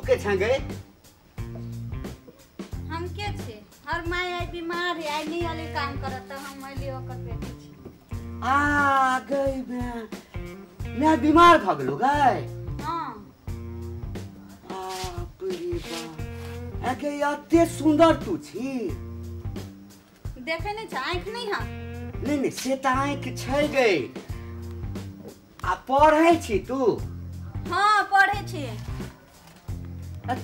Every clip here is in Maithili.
के छे गए? हम के छे? हर my आई बीमार है, आई नहीं आले काम करत त हम आइली ओकर बेटी छी। आ गई मैं बीमार भ गेलो गए। हां। बाप रे बाप, अगे एते सुंदर तू छी। देखे नहीं छ, आंख नहीं है? नहीं नहीं से त आंख छै गई। आ पढ़ै छी तू? हां पढ़ै छी।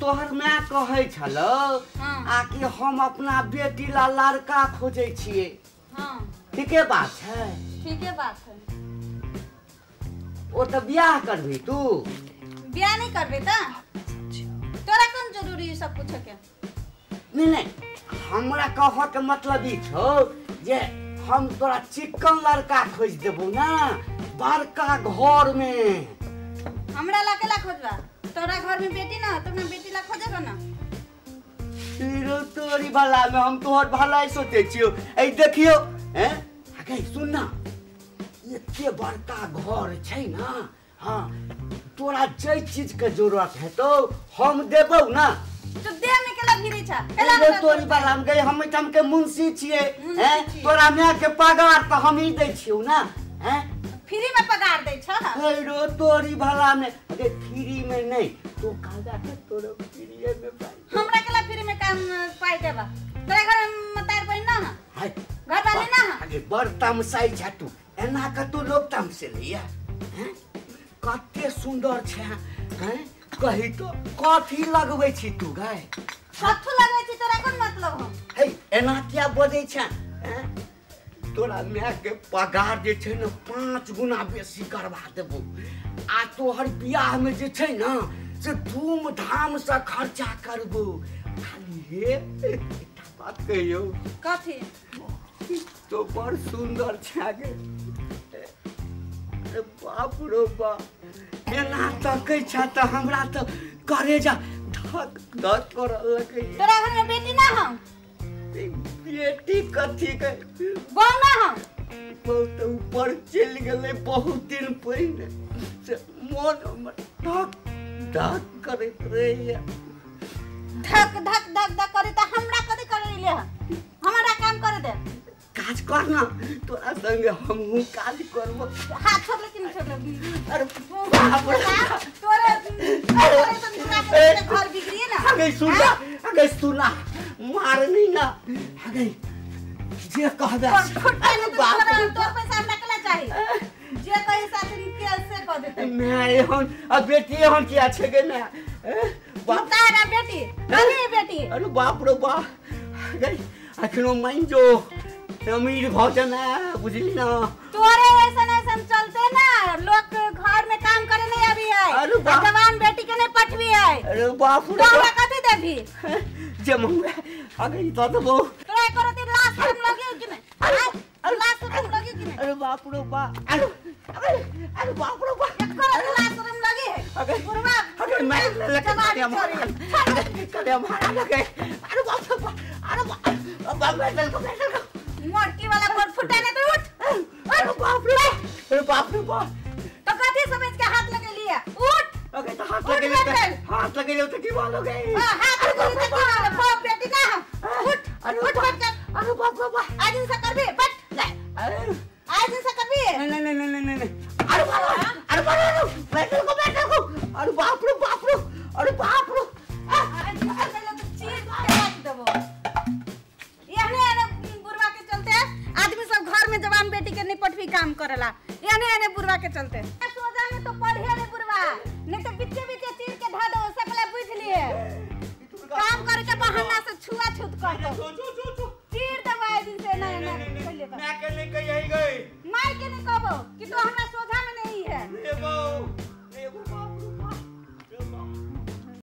तोहर my कहै छलो आ कि हम अपना बेटी ला लड़का खोजै छियै। हां ठीके बात छै? ठीके बात है। ओ त बियाह करबी तू? बियाह नहीं करबे त तोरा कोन जरूरी सब पूछे के? नहीं नहीं हमरा कह के मतलब ई छौ जे हम तोरा चिकन लड़का खोज देबो ना, बड़का घर में। हमरा ला केला खोजबा? तोरा घर में बेटी ना, तो अपना बेटी ला खोजेगा ना। तेरो तोरी भला में हम तोहर भलाई सोचे छियो। ए देखियो हैं आगे सुन ना, एते बड़का घर छै ना। हां तोरा जे चीज के जरूरत है तो हम देबौ ना। तो दे में केला भिरी छा? केला तोरी भला में गई, हम एठाम के मुंशी छियै हैं, तोरा my के पगार त हम ही दै छियौ ना हैं। फ्री में पगार दै छ? अरे तोरी भला में, अरे फ्री में नहीं, तू काजा के तोरो फ्री में पाई। हमरा केला फ्री में काम पाई देबा? तोरा घर में मतार बहिन ना है, घर वाले ना है। अरे बड़ तमसाई छ तू, एना कतौ लोग तमसेलैया हैं? कते सुंदर छ हैं, कही तो कथी लगबै छी तू गाय? कथू लगबै छी तोरा कोन मतलब हो? हे एना किया बजै छ हैं? तोरा my के पगार जे छै ने 5 गुना बेसी करवा देबो, आ तोहर बियाह में जे छै ने से धूमधाम से खर्चा करबो। खाली हे एकटा बात कहियौ। कथी? तो बड़ सुंदर छै गे। अरे बाप रो बाप, एना तकै छ त हमरा त करेजा धक धक करऽ लगैया। तोरा घर में बेटी ना हो? बेटी कथी के? बहू ना हो? बहुत ऊपर चलि गेलै बहुत दिन पहिने से मोन हमर धक धक करैत रहैया। धक धक धक धक करे त हमरा कथी करे ले? हमरा काम करे दे। काज कर ना, तोरा संगे हमहूँ काज करबो। हाथ छोड़ ले कि नहीं छोड़ ले? अरे बाप रे तोरे तोरे घर बिगड़ी ना। अगे सुना, अगे सुना, मार नहीं ना। अगे जे कहबे तोर पैसा हमरा केला चाही? जे कही साथ के से कह देते। मैं एहन आ बेटी एहन किया छै गे ना? बाप तारा बेटी, अरे बेटी। अरे बाप रे बाप, अगे अखनो मान जो अमीर भ जाना, बुझली ना। तोरे ऐसन ऐसन चलते ना लोग घर में काम करे नहीं अभी है। अरे बाप, जवान बेटी के नहीं पठवी है। अरे बाप रे, तोरा कथी देबी? जे मंगे अगे ई तो देबो। तोरा करो ती लाश तुम लगी कि नहीं? अरे लाश तुम लगी कि नहीं? अरे बाप रे बाप, अरे अरे बाप रे बाप, करो लाश तुम लगी है। अगे बुढ़वा अगे मैं लगे कले हमारा लगे। अरे बाप रे बाप, अरे बाप मैं चल को चल को मोटकी वाला कोट फुटा नहीं तो उठ। अरे बाप रे, अरे बाप रे बाप, तो कथी समझ के हाथ लगे लिया? उठ। अगे तो हाथ लगे ले, हाथ लगे ले तो की बात हो गई? हां हाथ लगे तो की बात? बाप बेटी ना उठ। अरे उठ बैठ कर। अरे बाप रे बाप, आज इंसा करबे बैठ ले। अरे आज इंसा करबे? नहीं नहीं नहीं नहीं नहीं, अरे बाप, अरे बाप, बैठ को बैठ को। अरे बाप रे बाप रे, अरे बाप रे, आज इंसा करले तो चीर के रख देबो। एहने एहने बुढ़वा के चलते आदमी सब घर में जवान बेटी के निपटवी काम करेला। एहने एहने बुढ़वा के चलते सोजा में तो पढ़े रे बुढ़वा, नहीं तो बीचे बीचे चीर के धा दो। से पहले बुझ लिए काम करे के बहाना से छुआ छू